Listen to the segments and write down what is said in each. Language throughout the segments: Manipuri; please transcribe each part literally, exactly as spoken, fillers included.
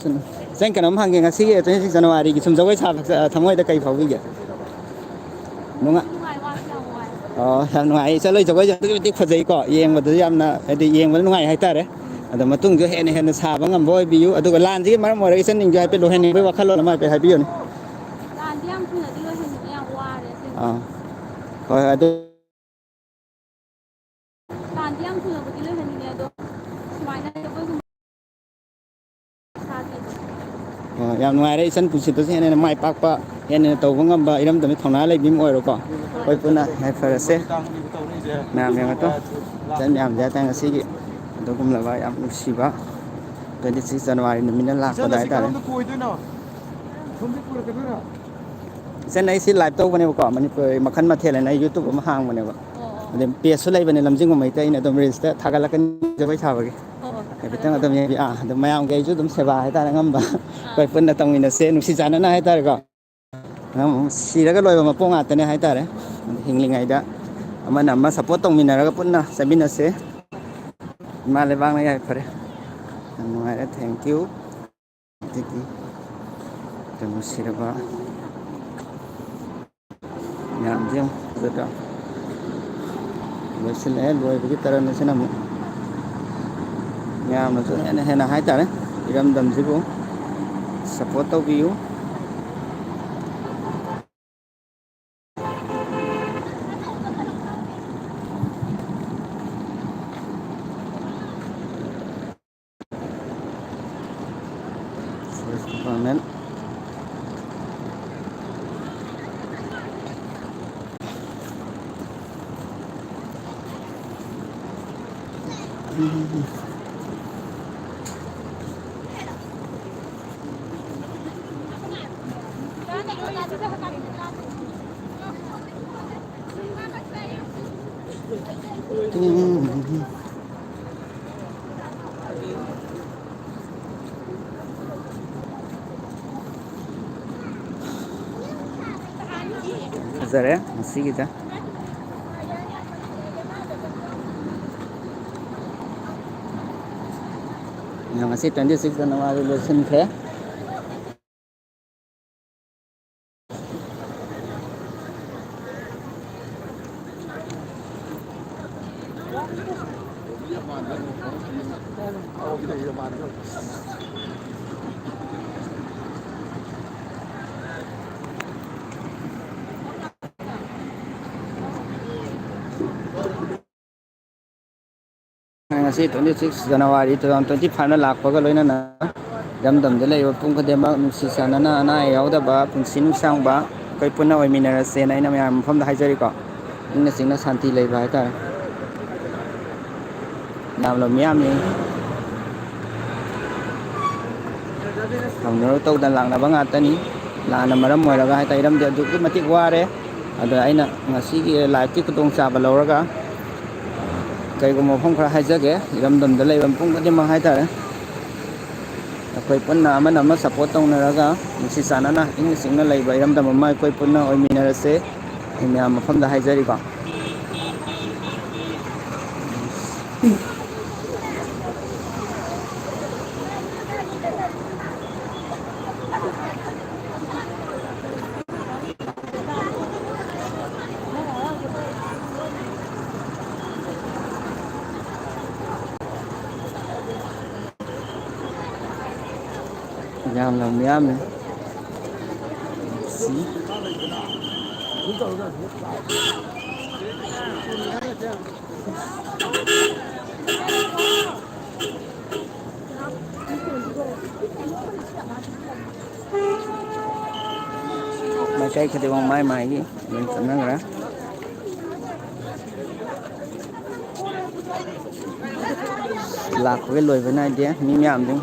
ꯁꯨꯝ, ꯏꯆꯟ, ꯀꯩꯅꯣꯝ ꯍꯪꯒꯦ, ꯉꯁꯤꯒꯤ twenty six January-ꯒꯤ ꯁꯨꯝ ꯖꯒꯣꯏ ꯁꯥꯕ, ꯑ, ꯊꯃꯣꯏꯗ ꯀꯩ ꯐꯥꯎꯕꯤꯒꯦ? ꯅꯨꯡꯉꯥꯏ꯫ ꯅꯨꯡꯉꯥꯏ, ꯋꯥꯁꯨ ꯌꯥꯝ ꯋꯥꯏ꯫ ꯑꯣ, ꯌꯥꯝ ꯅꯨꯡꯉꯥꯏ꯫ ꯏꯆꯟ ꯍꯣꯏ ꯖꯒꯣꯏꯁꯦ ꯑꯗꯨꯛꯀꯤ ꯃꯇꯤꯛ ꯐꯖꯩꯀꯣ, ꯌꯦꯡꯕꯗꯁꯨ ꯌꯥꯝꯅ, ꯍꯥꯏꯗꯤ, ꯌꯦꯡꯕꯗ ꯅꯨꯡꯉꯥꯏ ꯍꯥꯏꯇꯥꯔꯦ꯫ ꯎꯝ꯫ ꯑꯗꯣ ꯃꯇꯨꯡꯁꯨ ꯍꯦꯟꯅ ꯍꯦꯟꯅ ꯁꯥꯕ ꯉꯝꯕ ꯑꯣꯏꯕꯤꯌꯨ꯫ ꯑꯗꯨꯒ ꯂꯥꯟꯁꯤꯒꯤ ꯃꯔꯝ ꯑꯣꯏꯔꯒ ꯏꯆꯟꯁꯤꯡꯁꯨ ꯍꯥꯏꯐꯦꯠ ꯂꯣꯏꯍꯟꯅꯤꯡꯕꯒꯤ ꯋꯥꯈꯜꯂꯣꯟ ꯑꯃ ꯍꯥꯏꯐꯦꯠ ꯍꯥꯏꯕꯤꯌꯨꯅꯦ꯫ ꯂꯥꯟꯗꯤ ꯌꯥꯝ ꯊꯨꯅꯗꯤ ꯂꯣꯏꯍꯟꯅꯤꯡꯉꯦ, ꯌꯥꯝ ꯋꯥꯔꯦ ꯑꯁꯦꯡꯕ꯫ ꯑꯥ꯫ ꯍꯣꯏ, ꯍꯣꯏ, ꯑꯗꯨ ꯂꯥꯟꯗꯤ ꯌꯥꯝ ꯊꯨꯅꯕꯨꯗꯤ ꯂꯣꯏꯍꯟꯅꯤꯡꯉꯦ, ꯑꯗꯣ ꯁꯨꯃꯥꯏꯅ ꯖꯒꯣꯏꯒꯨꯝꯕ ꯁꯥꯁꯦ꯫ ꯑꯣ, ꯌꯥꯝ ꯅꯨꯡꯉꯥꯏꯔꯦ, ꯏꯆꯟ ꯄꯨꯟꯁꯤꯗꯁꯨ ꯍꯦꯟꯅ ꯍꯦꯟꯅ ꯃꯥꯏ ꯄꯥꯛꯄ, ꯍꯦꯟꯅ ꯍꯦꯟꯅ ꯇꯧꯕ ꯉꯝꯕ, ꯏꯔꯝꯗꯝꯒꯤ ꯊꯧꯅꯥ ꯂꯩꯕꯤ ꯑꯃ ꯑꯣꯏꯔꯣꯀꯣ꯫ ꯑꯩꯈꯣꯏ ꯄꯨꯟꯅ ꯌꯥꯏꯐꯔꯁꯦ꯫ ꯃꯌꯥꯝ ꯌꯦꯡꯉꯣ ꯇꯨ꯫ ꯏꯆꯟ ꯃꯌꯥꯝꯁꯦ ꯍꯥꯏꯇꯥꯔꯦ, ꯉꯁꯤꯒꯤ ꯑꯗꯨꯒꯨꯝꯂꯕ ꯌꯥꯝ ꯅꯨꯡꯁꯤꯕ twenty six January ꯅꯨꯃꯤꯠꯅ ꯂꯥꯛꯄꯗ ꯍꯥꯏꯇꯥꯔꯦ꯫ ꯏꯆꯟ, ꯑꯩ ꯁꯤ live ꯇꯧꯕꯅꯦꯕꯀꯣ, ꯃꯅꯤꯄꯨꯔꯤ ꯃꯈꯜ ꯃꯊꯦꯜ ꯍꯥꯏꯅ ꯑꯩ YouTube ꯑꯃ ꯍꯥꯡꯕꯅꯦꯕ꯫ ꯑꯣ, ꯑꯣ꯫ ꯑꯗꯩ page-ꯁꯨ ꯂꯩꯕꯅꯦ, ꯂꯝꯖꯤꯡꯕ ꯃꯩꯇꯩ, ꯑꯩꯅ ꯑꯗꯨꯝ reels-ꯇ ꯊꯥꯒꯠꯂꯛꯀꯅꯤ ꯖꯒꯣꯏ ꯁꯥꯕꯒꯤ꯫ ꯑꯣ, ꯑꯣ, ꯍꯥꯏꯐꯦꯠꯇꯪ ꯊꯥꯒꯠꯂꯛꯀꯦ꯫ ꯑꯗꯨꯝ ꯌꯦꯡꯕꯤ-, ꯑꯥ, ꯑꯗꯨꯝ ꯃꯌꯥꯝꯒꯤ ꯑꯩꯁꯨ ꯑꯗꯨꯝ ꯁꯦꯕꯥ ꯍꯥꯏꯇꯥꯔꯦ, ꯑꯉꯝꯕ꯫ ꯑꯥ꯫ ꯑꯩꯈꯣꯏ ꯄꯨꯟꯅ ꯇꯧꯃꯤꯟꯅꯁꯦ, ꯅꯨꯡꯁꯤ ꯆꯥꯟꯅꯅ ꯍꯥꯏꯇꯥꯔꯦꯀꯣ꯫ ꯑꯗꯨꯝ ꯁꯤꯔꯒ ꯂꯣꯏꯕ ꯃꯄꯣꯛ ꯉꯥꯛꯇꯅꯦ ꯍꯥꯏꯇꯥꯔꯦ꯫ ꯍꯤꯡꯂꯤꯉꯩꯗ ꯑꯃꯅ ꯑꯃ support ꯇꯧꯃꯤꯟꯅꯔꯒ ꯄꯨꯟꯅ ꯆꯠꯃꯤꯟꯅꯁꯦ꯫ ꯏꯃꯥ ꯂꯩꯕꯥꯛꯅ ꯌꯥꯏꯐꯔꯦ꯫ ꯌꯥꯝ ꯅꯨꯡꯉꯥꯏꯔꯦ꯫ Thank you꯫ ꯑꯗꯒꯤ ꯅꯨꯡꯁꯤꯔꯕ ꯃꯌꯥꯝꯁꯦ ꯑꯃꯨꯛ ꯑꯗꯨꯗ ꯂꯣꯏꯁꯤꯜꯂꯛꯑꯦ꯫ ꯂꯣꯏꯕꯒꯤ ꯇꯔꯟ ꯑꯁꯤꯅ ꯑꯃꯨꯛ ꯃꯌꯥꯝꯅꯁꯨ ꯍꯦꯟꯅ ꯍꯦꯟꯅ ꯍꯥꯏꯇꯥꯔꯦ, ꯏꯔꯝꯗꯝꯁꯤꯕꯨ support ꯇꯧꯕꯤꯌꯨ꯫ Forest Department꯫ ꯐꯖꯔꯦ ꯉꯁꯤꯒꯤꯗ꯫ ꯉꯁꯤ twenty six January ꯂꯣꯏꯁꯤꯟꯈ꯭ꯔꯦ꯫ ꯉꯁꯤ twenty six January two thousand twenty five ꯂꯥꯛꯄꯒ ꯂꯣꯏꯅꯅ ꯏꯔꯝꯗꯝꯗ ꯂꯩꯔꯤꯕ ꯄꯨꯝ ꯈꯨꯗꯤꯡꯃꯛ ꯅꯨꯡꯁꯤ ꯆꯥꯟꯅꯅ, ꯑꯅꯥ ꯑꯌꯦꯛ ꯌꯥꯎꯗꯕ, ꯄꯨꯟꯁꯤ ꯅꯨꯡꯁꯥꯡꯕ, ꯑꯩꯈꯣꯏ ꯄꯨꯟꯅ ꯑꯣꯏꯃꯤꯟꯅꯔꯁꯦꯅ ꯑꯩꯅ ꯃꯌꯥꯝ ꯃꯐꯝꯗ ꯍꯥꯏꯖꯔꯤꯀꯣ꯫ ꯏꯪꯅ ꯆꯤꯛꯅ ꯁꯥꯟꯇꯤ ꯂꯩꯕ ꯍꯥꯏꯇꯥꯔꯦ꯫ ꯌꯥꯝꯂꯕ ꯃꯤꯌꯥꯝꯅꯤ꯫ ꯍꯧꯅꯔꯨ ꯇꯧꯗꯅ ꯂꯥꯛꯅꯕ ꯉꯥꯛꯇꯅꯤ꯫ ꯂꯥꯟꯅ ꯃꯔꯝ ꯑꯣꯏꯔꯒ ꯍꯥꯏꯇꯥꯔꯦ, ꯏꯔꯝꯗꯤ ꯑꯗꯨꯛꯀꯤ ꯃꯇꯤꯛ ꯋꯥꯔꯦ꯫ ꯑꯗꯣ ꯑꯩꯅ ꯉꯁꯤꯒꯤ live ꯀꯤ ꯈꯨꯗꯣꯡꯆꯥꯕ ꯂꯧꯔꯒ ꯀꯩꯒꯨꯝꯕ ꯃꯐꯝ ꯈꯔ ꯍꯥꯏꯖꯒꯦ, ꯏꯔꯝꯗꯝꯗ ꯂꯩꯕ ꯃꯤꯄꯨꯝ ꯈꯨꯗꯤꯡꯃꯛ ꯍꯥꯏꯇꯥꯔꯦ꯫ ꯑꯩꯈꯣꯏ ꯄꯨꯟꯅ ꯑꯃꯅ ꯑꯃ support ꯇꯧꯅꯔꯒ, ꯅꯨꯡꯁꯤ ꯆꯥꯟꯅꯅ, ꯏꯪꯅ ꯆꯤꯛꯅ ꯂꯩꯕ ꯏꯔꯝꯗꯝ ꯑꯃ ꯑꯩꯈꯣꯏ ꯄꯨꯟꯅ ꯑꯣꯏꯃꯤꯟꯅꯔꯁꯦ꯫ ꯑꯩ ꯃꯌꯥꯝ ꯃꯐꯝꯗ ꯍꯥꯏꯖꯔꯤꯀꯣ꯫ ꯌꯥꯝꯅ ꯃꯤꯌꯥꯝꯅ ꯁꯤ꯫ ꯃꯥꯏꯀꯩ ꯈꯨꯗꯤꯡꯃꯛ ꯃꯥꯏ ꯃꯥꯏꯒꯤ ꯂꯣꯏ ꯆꯠꯅꯈ꯭ꯔꯦ꯫ ꯂꯥꯛꯄꯒꯤ ꯂꯣꯏꯕ ꯅꯥꯏꯗꯦ, ꯃꯤ ꯃꯌꯥꯝꯗꯨ꯫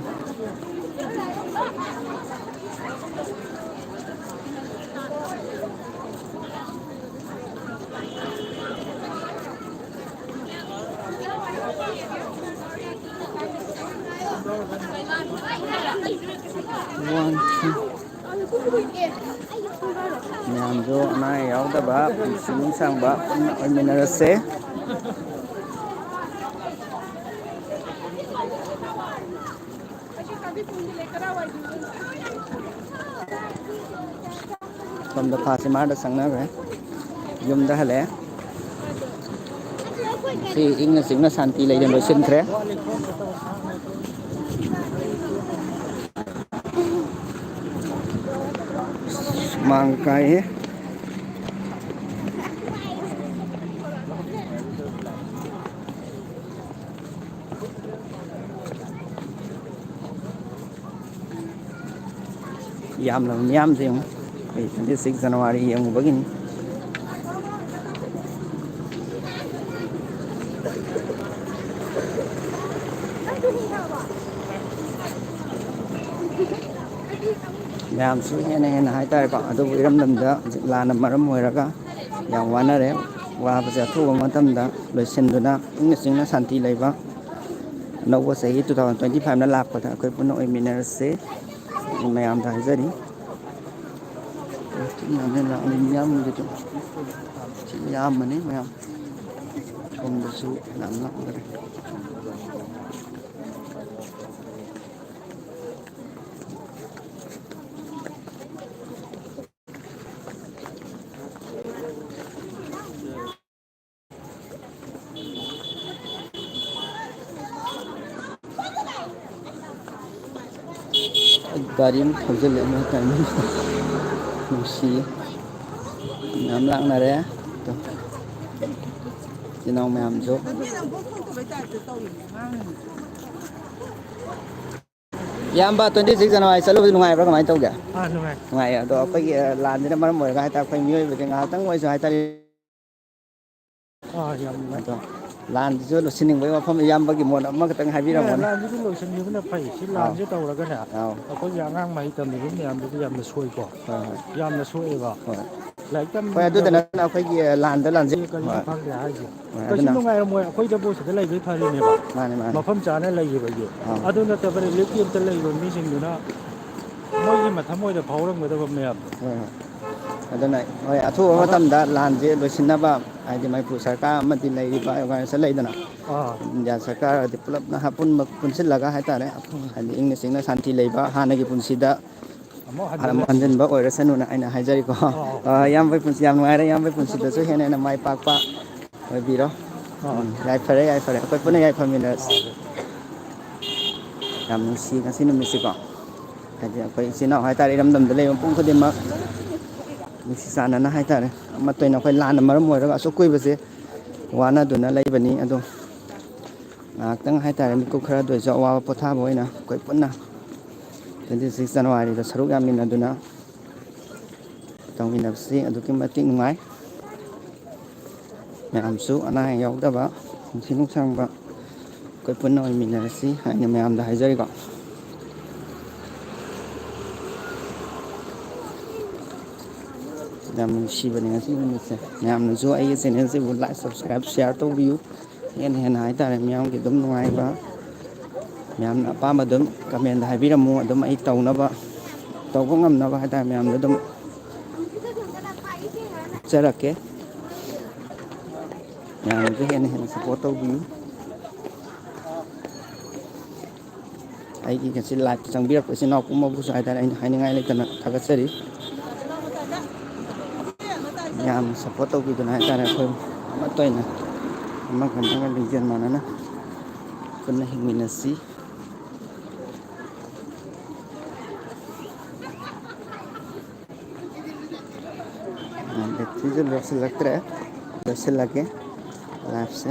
One, two. ꯃꯌꯥꯝꯁꯨ ꯑꯅꯥ ꯑꯌꯦꯛ ꯌꯥꯎꯗꯕ, ꯄꯨꯟꯁꯤ ꯅꯨꯡꯁꯥꯡꯕ, ꯄꯨꯟꯅ ꯑꯣꯏꯃꯤꯟꯅꯔꯁꯦ꯫ ꯁꯣꯝꯗ ꯐꯥꯁꯤ ꯃꯥꯔꯗ ꯆꯪꯅꯈ꯭ꯔꯦ, ꯌꯨꯝꯗ ꯍꯜꯂꯛꯑꯦ꯫ ꯁꯤ ꯏꯪꯅ ꯆꯤꯛꯅ ꯁꯥꯟꯇꯤ ꯂꯩꯅ ꯂꯣꯏꯁꯤꯟꯈ꯭ꯔꯦ꯫ ꯃꯥꯡ ꯀꯥꯏꯍꯦ꯫ ꯌꯥꯝꯂꯕ ꯃꯤꯌꯥꯝꯁꯦ ꯌꯦꯡꯉꯨ, ꯑꯩꯈꯣꯏ twenty six January ꯌꯦꯡꯉꯨꯕꯒꯤꯅꯤ꯫ ꯃꯌꯥꯝꯁꯨ ꯍꯦꯟꯅ ꯍꯦꯟꯅ ꯍꯥꯏꯇꯥꯔꯦꯀꯣ, ꯑꯗꯨꯕꯨ ꯏꯔꯝꯗꯝꯗ ꯍꯧꯖꯤꯛ ꯂꯥꯟꯅ ꯃꯔꯝ ꯑꯣꯏꯔꯒ ꯌꯥꯝ ꯋꯥꯅꯔꯦ꯫ ꯋꯥꯕꯁꯦ ꯑꯊꯨꯕ ꯃꯇꯝꯗ ꯂꯣꯏꯁꯤꯟꯗꯨꯅ ꯏꯪꯅ ꯆꯤꯛꯅ ꯁꯥꯟꯇꯤ ꯂꯩꯕ ꯑꯅꯧꯕ ꯆꯍꯤ two thousand twenty five ꯅ ꯂꯥꯛꯄꯗ ꯑꯩꯈꯣꯏ ꯄꯨꯟꯅ ꯑꯣꯏꯃꯤꯟꯅꯔꯁꯦ꯫ ꯃꯌꯥꯝꯗ ꯍꯥꯏꯖꯔꯤ꯫ ꯌꯥꯝꯃꯅꯤ ꯃꯌꯥꯝ꯫ ꯁꯣꯝꯗꯁꯨ ꯌꯥꯝ ꯂꯥꯛꯅꯔꯦ꯫ ꯒꯥꯔꯤ ꯑꯃ ꯊꯧꯖꯤꯜꯂꯦ, ꯃꯣꯏ ꯇꯥꯏꯃꯤꯡꯁꯤꯗ ꯅꯨꯡꯁꯤꯌꯦ꯫ ꯃꯌꯥꯝ ꯂꯥꯛꯅꯔꯦ꯫ ꯇꯣ꯫ ꯏꯆꯤꯟ ꯏꯅꯥꯎ ꯃꯌꯥꯝꯁꯨ꯫ ꯏꯌꯥꯝꯕ, twenty six January ꯆꯠꯂꯨꯕꯗꯤ ꯅꯨꯡꯉꯥꯏꯕ꯭ꯔꯥ, ꯀꯃꯥꯏꯅ ꯇꯧꯒꯦ? ꯑꯥ, ꯅꯨꯡꯉꯥꯏ꯫ ꯅꯨꯡꯉꯥꯏꯌꯦ꯫ ꯑꯗꯣ ꯑꯩꯈꯣꯏꯒꯤ, ꯑ, ꯂꯥꯟꯁꯤꯅ ꯃꯔꯝ ꯑꯣꯏꯔꯒ ꯍꯥꯏꯇꯥꯔꯦ, ꯑꯩꯈꯣꯏ ꯃꯤꯑꯣꯏꯕꯁꯦ ꯉꯥꯏꯍꯥꯛꯇꯪ ꯑꯣꯏꯔꯁꯨ ꯍꯥꯏꯇꯥꯔꯦ꯫ ꯑꯥ, ꯌꯥꯝ ꯅꯨꯡꯉꯥꯏ꯫ ꯑꯗꯣ ꯂꯥꯟꯁꯤꯁꯨ ꯂꯣꯏꯁꯤꯟꯅꯤꯡꯕꯒꯤ ꯋꯥꯐꯝ, ꯏꯌꯥꯝꯕꯒꯤ ꯃꯣꯠ ꯑꯃꯈꯛꯇꯪ ꯑꯦ, ꯍꯥꯏꯕꯤꯔꯝꯃꯣꯅꯦ꯫ ꯂꯥꯟꯁꯤꯗꯤ ꯂꯣꯏꯁꯤꯟꯈꯤꯕꯅ ꯐꯩ꯫ ꯁꯤ ꯑꯥꯎ꯫ ꯂꯥꯟꯁꯦ ꯇꯧꯔꯒꯅꯦ, ꯑꯥꯎ꯫ ꯑꯩꯈꯣꯏꯒꯤ ꯑꯉꯥꯡ ꯃꯍꯩ ꯇꯝꯃꯤꯕ ꯃꯌꯥꯝꯗꯨꯗꯤ ꯌꯥꯝꯅ ꯁꯣꯏꯀꯣ꯫ ꯍꯣꯏ, ꯍꯣꯏ꯫ ꯌꯥꯝꯅ ꯁꯣꯛꯑꯦꯕ꯫ ꯍꯣꯏ꯫ ꯂꯥꯏꯔꯤꯛ ꯍꯣꯏ, ꯑꯗꯨꯗ ꯇꯝꯕ ꯅꯠꯇꯅ ꯑꯩꯈꯣꯏꯒꯤ ꯂꯥꯟꯗ ꯂꯥꯟꯁꯤ-, ꯀꯔꯤꯁꯨ ꯍꯣꯏ꯫ ꯈꯪꯗꯦ ꯍꯥꯏꯁꯦ꯫ ꯍꯣꯏ, ꯀꯩꯁꯨ ꯑꯗꯨꯅ ꯅꯨꯡꯉꯥꯏꯔꯝꯃꯣꯏ ꯑꯩꯈꯣꯏꯗꯕꯨ ꯁꯤꯗ ꯂꯩꯕꯩ ꯐꯔꯤꯅꯦꯕ꯫ ꯃꯥꯅꯦ, ꯃꯥꯅꯦ꯫ ꯃꯐꯝ ꯆꯥꯅ ꯂꯩꯈꯤꯕꯒꯤ꯫ ꯑꯥ꯫ ꯑꯗꯨ ꯅꯠꯇꯕ relief camp ꯇ ꯂꯩꯕ ꯃꯤꯁꯤꯡꯗꯨꯅ ꯃꯣꯏꯒꯤ ꯃꯊꯃꯣꯏꯗ ꯐꯥꯎꯔꯝꯒꯗꯕ ꯃꯌꯥꯝꯗꯣ꯫ ꯍꯣꯏ, ꯍꯣꯏ꯫ ꯑꯗꯨꯅ, ꯍꯣꯏ, ꯑꯊꯨꯕ ꯃꯐꯝ ꯃꯇꯝꯗ ꯂꯥꯟꯁꯦ ꯂꯣꯏꯁꯤꯟꯅꯕ ꯍꯥꯏꯗꯤ ꯃꯅꯤꯄꯨꯔ ꯁꯔꯀꯥꯔ ꯑꯃꯗꯤ ꯂꯩꯔꯤꯕ ꯑꯣꯔꯒꯅꯥꯏꯖꯦꯁꯟ ꯂꯩꯗꯅ, ꯑꯥ꯫ ꯏꯟꯗꯤꯌꯥ ꯁꯔꯀꯥꯔ ꯑꯗꯤ ꯄꯨꯂꯞꯅ ꯑꯄꯨꯟꯕ ꯄꯨꯟꯁꯤꯜꯂꯒ ꯍꯥꯏꯇꯥꯔꯦ, ꯎꯝ꯫ ꯍꯥꯏꯗꯤ ꯏꯪꯅ ꯆꯤꯛꯅ ꯁꯥꯟꯇꯤ ꯂꯩꯕ ꯍꯥꯟꯅꯒꯤ ꯄꯨꯟꯁꯤꯗ ꯑꯃꯨꯛ ꯍꯟꯖꯤꯜꯂ ꯍꯟ-, ꯍꯟꯖꯤꯟꯕ ꯑꯣꯏꯔꯁꯅꯨꯅ ꯑꯩꯅ ꯍꯥꯏꯖꯔꯤꯀꯣ꯫ ꯑꯥ, ꯑꯥ꯫ ꯑ, ꯏꯌꯥꯝꯕꯒꯤ ꯄꯨꯟꯁꯤ ꯌꯥꯝ ꯅꯨꯡꯉꯥꯏꯔꯦ, ꯏꯌꯥꯝꯕꯒꯤ ꯄꯨꯟꯁꯤꯗꯁꯨ ꯍꯦꯟꯅ ꯍꯦꯟꯅ ꯃꯥꯏ ꯄꯥꯛꯄ ꯑꯣꯏꯕꯤꯔꯣ꯫ ꯑꯥ꯫ ꯎꯝ, ꯌꯥꯏꯐꯔꯦ, ꯌꯥꯏꯐꯔꯦ, ꯑꯩꯈꯣꯏ ꯄꯨꯟꯅ ꯌꯥꯏꯐꯃꯤꯟꯅꯔꯁꯤ꯫ ꯑꯥ꯫ ꯌꯥꯝ ꯅꯨꯡꯁꯤ ꯉꯁꯤ ꯅꯨꯃꯤꯠꯁꯤꯀꯣ, ꯍꯥꯏꯗꯤ ꯑꯩꯈꯣꯏ ꯏꯆꯤꯟ ꯏꯅꯥꯎ ꯍꯥꯏꯇꯥꯔꯦ, ꯏꯔꯝꯗꯝꯗ ꯂꯩꯕ ꯃꯐꯝ ꯈꯨꯗꯤꯡꯃꯛ ꯅꯨꯡꯁꯤ ꯆꯥꯟꯅꯅ ꯍꯥꯏꯇꯥꯔꯦ, ꯑꯃꯠꯇ ꯑꯣꯏꯅ ꯑꯩꯈꯣꯏ ꯂꯥꯟꯅ ꯃꯔꯝ ꯑꯣꯏꯔꯒ ꯑꯁꯨꯛ ꯀꯨꯏꯕꯁꯦ ꯋꯥꯅꯗꯨꯅ ꯂꯩꯕꯅꯤ꯫ ꯑꯗꯣ ꯉꯥꯏꯍꯥꯛꯇꯪ ꯍꯥꯏꯇꯥꯔꯦ, ꯃꯤꯀꯨꯞ ꯈꯔꯗ ꯑꯣꯏꯔꯁꯨ ꯑꯋꯥꯕ ꯄꯣꯊꯥꯕ ꯑꯣꯏꯅ ꯑꯩꯈꯣꯏ ꯄꯨꯟꯅ twenty six Januaryꯗ ꯁꯔꯨꯛ ꯌꯥꯃꯤꯟꯅꯗꯨꯅ ꯇꯧꯃꯤꯟꯅꯕꯁꯤ ꯑꯗꯨꯛꯀꯤ ꯃꯇꯤꯛ ꯅꯨꯡꯉꯥꯏ꯫ ꯃꯌꯥꯝꯁꯨ ꯑꯅꯥ ꯑꯌꯦꯛ ꯌꯥꯎꯗꯕ, ꯄꯨꯟꯁꯤ ꯅꯨꯡꯁꯥꯡꯕ ꯑꯩꯈꯣꯏ ꯄꯨꯟꯅ ꯑꯣꯏꯃꯤꯟꯅꯔꯁꯤ ꯍꯥꯏꯅ ꯃꯌꯥꯝꯗ ꯍꯥꯏꯖꯔꯤꯀꯣ꯫ ꯌꯥꯝ ꯅꯨꯡꯁꯤꯕꯅꯦ ꯉꯁꯤ ꯅꯨꯃꯤꯠꯁꯦ꯫ ꯃꯌꯥꯝꯅꯁꯨ ꯑꯩꯒꯤ channelꯁꯤꯕꯨ like, subscribe, share ꯇꯧꯕꯤꯌꯨ꯫ ꯍꯦꯟꯅ ꯍꯦꯟꯅ ꯍꯥꯏꯇꯥꯔꯦ, ꯃꯤꯌꯥꯝꯒꯤ ꯑꯗꯨꯝ ꯅꯨꯡꯉꯥꯏꯕ, ꯃꯌꯥꯝꯅ ꯑꯄꯥꯝꯕ ꯑꯗꯨꯝ commentꯗ ꯍꯥꯏꯕꯤꯔꯝꯃꯨ, ꯑꯗꯨꯝ ꯑꯩ ꯇꯧꯅꯕ, ꯇꯧꯕ ꯉꯝꯅꯕ ꯍꯥꯏꯇꯥꯔꯦ, ꯃꯌꯥꯝꯗ ꯑꯗꯨꯝ ꯍꯥꯞꯆꯔꯛꯀꯦ꯫ ꯃꯌꯥꯝꯅꯁꯨ ꯍꯦꯟꯅ ꯍꯦꯟꯅ support ꯇꯧꯕꯤꯌꯨ꯫ ꯑꯩꯒꯤ ꯉꯁꯤ liveꯇ ꯆꯪꯕꯤꯔꯛꯄ ꯏꯆꯤꯟ ꯏꯅꯥꯎ ꯄꯨꯝꯅꯃꯛꯄꯨꯁꯨ ꯍꯥꯏꯇꯥꯔꯦ, ꯑꯩꯅ ꯍꯥꯏꯅꯤꯡꯉꯥꯏ ꯂꯩꯇꯅ ꯊꯥꯒꯠꯆꯔꯤ꯫ ꯌꯥꯝꯅ support ꯇꯧꯕꯤꯗꯨꯅ ꯍꯥꯏꯇꯥꯔꯦ, ꯑꯩꯈꯣꯏ ꯑꯃꯠꯇ ꯑꯣꯏꯅ ꯑꯃꯒ ꯑꯃꯒ ꯂꯤꯡꯖꯦꯜ ꯃꯥꯟꯅꯅ ꯄꯨꯟꯅ ꯍꯤꯡꯃꯤꯟꯅꯁꯤ꯫ Batteryꯁꯦ ꯂꯣꯏꯁꯤꯜꯂꯛꯇ꯭ꯔꯦ, ꯂꯣꯏꯁꯤꯜꯂꯒꯦ liveꯁꯦ꯫